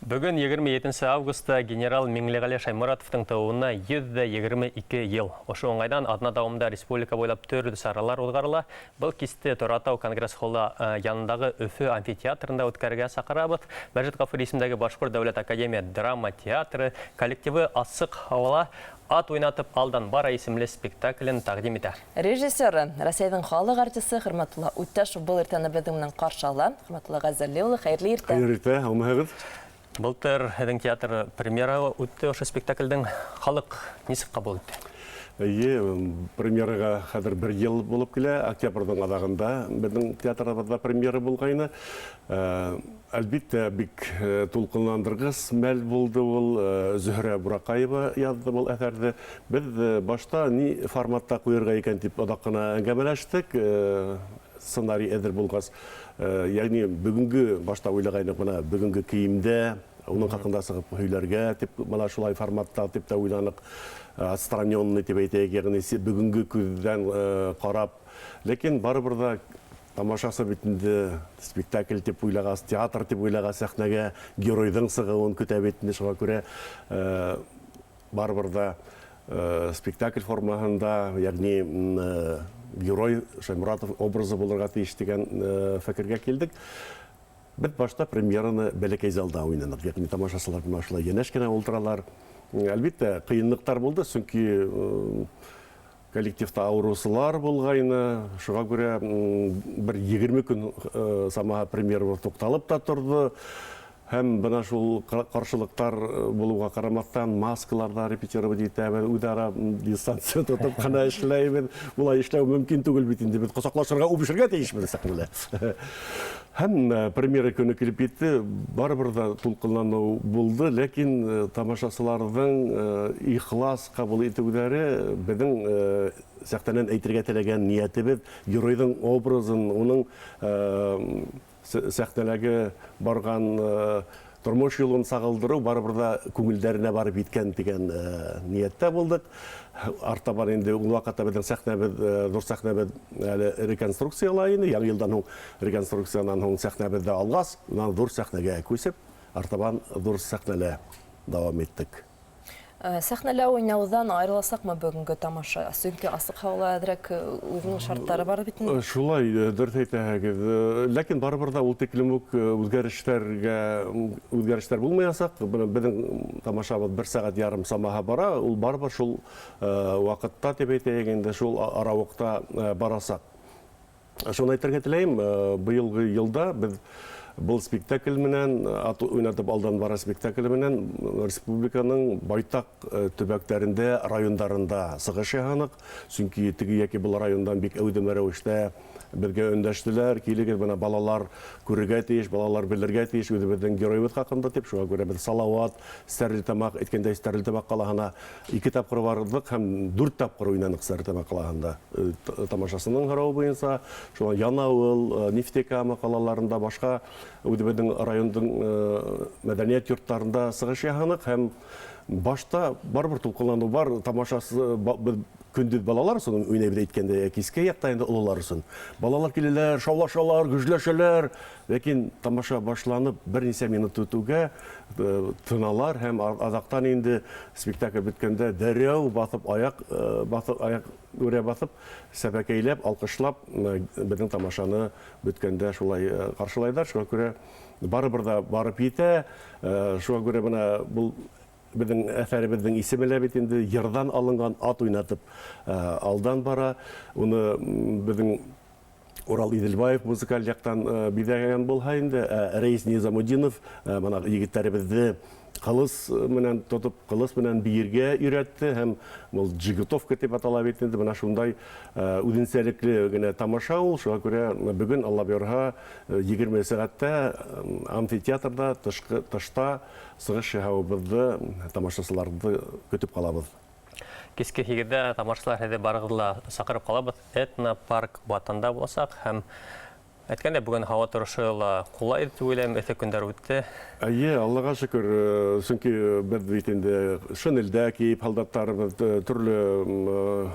Бөгөн 27 августта генерал Миңлеғәле Шайморатовтың тыуыуына 122 йыл. Ошо уңайҙан аҙна дауамында республика буйлап төрлө саралар уҙғарыла. Был кисте Торатау конгресс-холлы янындағы Өфө амфитеатрында үткәрергә саҡырабыҙ. Мәжит Ғафури исемендәге Башҡорт дәүләт академия драма театры коллективы асыҡ һауала Ат уйнатып алдан бара исемле спектаклен тәҡдим итә. Режиссеры, Рәсәйҙең халыҡ артисы Хөрмәтулла Үтәшев был иртәне беҙҙең менән ҡаршы ала. Хөрмәтулла Ғәзәлли улы, хәйерле иртә. Хәйерле иртә, һаумыһығыҙ. Былтыр һеҙҙең театр премьера үтте ошо спектаклдең. Халыҡ нисек ҡабул итте? Эйе, премьераға хәҙер бер йыл булып килә. Октябрҙың аҙағында беҙҙең театрыбыҙҙа премьера булғайны. Әлбиттә, бик тулҡынландырғыс мәл булды ул. Зөһрә Буракаева яҙҙы был әҫәрҙе. Беҙ башта ни форматта ҡуйырға икән тип оҙаҡ ҡына әңгәмәләштек. Сценарий әҙер булғас, ягъни бөгөнгө башта уйлағайныҡ, бына бөгөнгө кейемдә уның хаҡында сығып һөйләргә тип, бына шулай форматта тип тә уйланык. Отстраненный тип әйтәйек, ягъни бөгөнгө күҙҙән ҡарап. Ләкин барыбер ҙа тамашасы бит инде спектакль тип уйлағас, театр тип уйлағас, сәхнәгә геройҙың сығыуын көтә бит инде, шуға күрә барыбер ҙа спектакль формаһында, ягъни герой Шаймуратов образы булырға тейеш тигән фекергә килдек. Беҙ башта премьераны бәләкәй залда уйнаныҡ, ягъни тамашасылар менән шулай йәнәш кенә ултыралар. Әлбиттә, ҡыйынлыҡтар булды, сөнки коллективта ауырыусылар булғайны, шуға күрә бер 20 көн самаһы премьера туҡталып та торҙо. Һәм бына шул ҡаршылыҡтар булыуға ҡарамаҫтан, маскаларҙа репетировать итәбеҙ, үҙ-ара дистанция тотоп ҡына эшләйбеҙ. Улай эшләү мөмкин түгел бит инде, беҙ ҡосаҡлашырға, үбешергә тейешбеҙ сәхнәлә. Һәм премьера көнө килеп етте, барыбер ҙә тулҡынланыу булды, ләкин тамашасыларҙың ихлас ҡабул итеүҙәре беҙҙең сәхнәнән әйтергә теләгән ниәтебеҙ, геройҙың образын, уның сәхнәләге барған тормош юлын сағылдырыу барыбер ҙа күңелдәренә барып еткән тигән ниәттә булдыҡ. Артабан инде ул ваҡытта беҙҙең сәхнәбеҙ, ҙур сәхнәбеҙ әле реконструкцияла ине. Яңы йылдан һуң реконструкциянан һуң сәхнәбеҙҙе алғас, унан ҙур сәхнәгә күсеп, артабан ҙур сәхнәлә дауам иттек. Сәхнәлә уйнауҙан айырыласаҡмы бөгөнгө тамаша? Сөнки асыҡ һауала әҙерәк үҙенең шарттары бар бит инде. Шулай, дөрөҫ әйтәһегеҙ. Ләкин барыбер ҙә ул тиклем үк үзгәрештәргә үзгәрештәр булмаясаҡ. Бына беҙҙең тамашабыҙ бер сәғәт ярым самаһы бара, ул барыбер шул ваҡытта тип әйтәйек инде, шул арауыҡта барасаҡ. Шуны әйтергә теләйем, быйылғы йылда беҙ был спектакль менән, Ат уйнатып алдан бара спектакле менән республиканың байтаҡ төбәктәрендә, райондарында сығыш яһаныҡ. Сөнки теге йәки был райондан бик әүҙем рәүештә беҙгә өндәштеләр, килегеҙ, бына балалар күрергә тейеш, балалар белергә тейеш үҙебеҙҙең геройыбыҙ хаҡында тип. Шуңа күрә беҙ Салауат, Стәрлетамаҡ, әйткәндәй, Стәрлетамаҡ ҡалаһына ике тапҡыр барҙыҡ һәм дүрт тапҡыр уйнаныҡ Стәрлетамаҡ ҡалаһында. Тамашасының һорауы буйынса, шулай Янаул, Нефтекама ҡалаларында, башҡа үҙебеҙҙең райондың мәҙәниәт йорттарында сығыш яһаныҡ һәм башта барыбер тулҡынланыу бар, тамашасы беҙ көндөҙ балалар өсөн уйнайбыҙ әйткәндәй, ә киске яҡта инде ололар өсөн. Балалар киләләр, шаулашалар, гөжләшәләр, ләкин тамаша башланып бер нисә минут үтүгә тыналар һәм аҙаҡтан инде спектакль бөткәндә дәррәү баҫып аяҡ баҫып аяк Үрә баҫып, сәбәкәйләп, алҡышлап, беҙҙең тамашаны бөткәндә шулай ҡаршылайҙар. Шуңа күрә барыбер ҙа барып етә. Шуңа күрә бына был беҙҙең әҫәребеҙҙең исеме лә бит инде йырҙан алынған, ат уйнатып алдан бара. Уны беҙҙең Урал Иделбаев музыкаль яҡтан биҙәгән булһа инде, ә Рәис Низамутдинов бына егеттәребеҙҙе ҡылыс менән тотоп, ҡылыс менән бейергә өйрәтте һәм был джигитовка тип атала бит инде, бына шундай үҙенсәлекле генә тамаша ул. Шуңа күрә бөгөн, Алла боерһа, 20 сәғәттә амфитеатрда тышҡы тышта сығыш яһауыбыҙҙы тамашасыларҙы көтөп ҡалабыҙ. Киске һигеҙҙә тамашасылар һеҙҙе барығыҙҙы ла саҡырып ҡалабыҙ. Этнопарк Ватанда буласаҡ һәм Әйткәндәй, бөгөн һауа торошо ла ҡулай тип уйлайым, эҫе көндәр үтте. Эйе, Аллаға шөкөр, сөнки беҙ бит инде шинельдә кейеп һалдаттарыбыҙ төрлө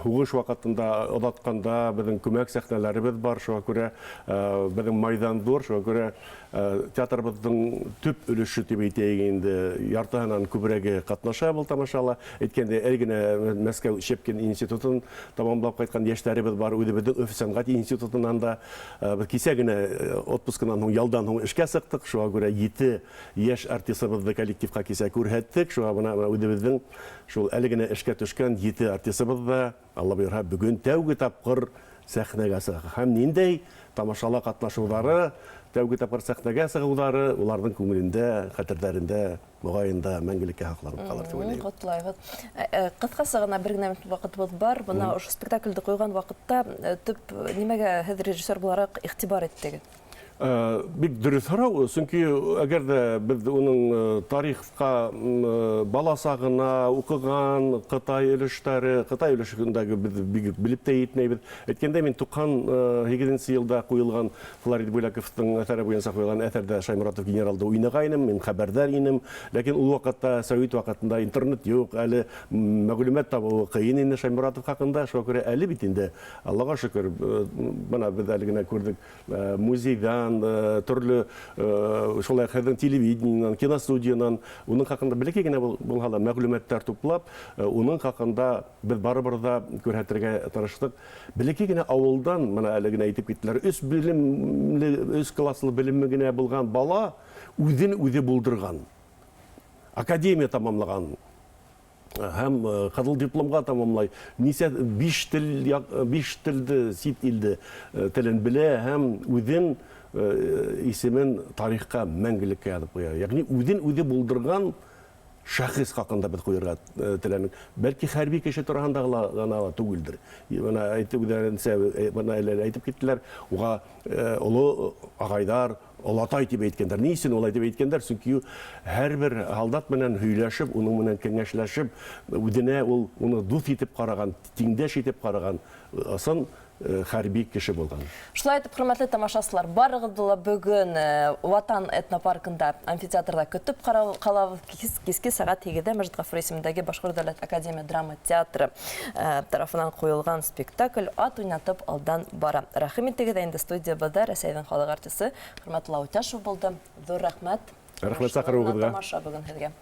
һуғыш ваҡытында оҙатҡанда беҙҙең күмәк сәхнәләребеҙ бар, шуға күрә беҙҙең майҙан ҙур, шуға күрә театрыбыҙҙың төп өлөшө тип әйтәйек инде, яртыһынан күберәге ҡатнаша был тамашала. Әйткәндәй, әле генә Мәскәү Щепкин институтын тамамлап ҡайтҡан йәштәребеҙ бар, үҙебеҙҙең Өфө сәнғәт институтынан да беҙ кисә генә отпускынан һуң, ялдан һуң эшкә сыҡтыҡ, шуға күрә 7 йәш артисыбыҙҙы коллективҡа кисә күрһәттек, шуға бына үҙебеҙҙең шул әле генә эшкә төшкән 7 артисыбыҙ ҙа, Алла бойорһа, бөгөн тәүге тапҡыр сәхнәгә сыға. Һәм ниндәй тамашала ҡатнашыуҙары, тәүге тапҡыр сәхнәгә сығыуҙары уларҙың күңелендә, хәтерҙәрендә моғайын да мәңгелеккә һаҡланып ҡалыр тип уйлайым. Ҡотлайбыҙ. Ҡыҫҡаса ғына бер генә минут ваҡытыбыҙ бар. Бына ошо спектаклде ҡуйған ваҡытта төп нимәгә һеҙ режиссер булараҡ иғтибар иттегеҙ? Бик дөрөҫ һорау, сөнки әгәр ҙә беҙ уның тарихҡа, бала сағына уҡыған Ҡытай өлөштәре, Ҡытай өлөшөндәге беҙ бик белеп тә етмәйбеҙ. Әйткәндәй, мин 98-нсе йылда ҡуйылған Флорид Буйлаковтың әҫәре буйынса ҡуйылған әҫәрҙә Шайморатов генералды уйнағайным, мин хәбәрҙар инем. Ләкин ул ваҡытта, совет ваҡытында интернет юҡ, әле мәғлүмәт табыуы ҡыйын ине Шайморатов хаҡында. Шуға күрә әле бит инде, Аллаға шөкөр, бына беҙ әле генә күрҙек, музейҙан, төрлө, шулай хәҙер телевидениенан, киностудиянан уның хаҡында бәләкәй генә булһа ла мәғлүмәттәр туплап, уның хаҡында беҙ барыбер ҙа күрһәтергә тырыштыҡ. Бәләкәй генә ауылдан, бына әле генә әйтеп киттеләр, өс белемле, өс класслы белеме генә булған бала үҙен үҙе булдырған, академия тамамлаған һәм ҡыҙыл дипломға тамамлай, нисә биш тел, биш телде, сит илде телен белә һәм үҙен исемен тарихҡа мәңгелеккә яҙып ҡуя. Йәғни үҙен үҙе булдырған шәхес хаҡында беҙ ҡуйырға теләнек. Бәлки хәрби кеше тураһында ғына ла түгелдер. Бына әйтеп үҙҙәренсә, бына әле әйтеп киттеләр, уға оло ағайҙар, олатай тип әйткәндәр. Ни өсөн улай тип әйткәндәр? Сөнки һәр бер һалдат менән һөйләшеп, уның менән кәңәшләшеп, үҙенә ул уны дуҫ итеп ҡараған, тиңдәш итеп ҡараған ысын хәрби кеше булған. Шулай итеп, хөрмәтле тамашасылар, барығыҙҙы ла бөгөн Ватан этнопаркында, амфитеатрҙа көтөп ҡалабыҙ. Киске сәғәт һигеҙҙә Мәжит Ғафури исемендәге Башҡорт дәүләт академия драма театры тарафынан ҡуйылған спектакль Ат уйнатып алдан бара. Рәхим итегеҙ, инде студиябыҙҙа Рәсәйҙең халыҡ артисы Хөрмәтулла Үтәшев булды. Ҙур рәхмәт. Рәхмәт саҡырыуығыҙға. Тамаша бөгөн һеҙгә.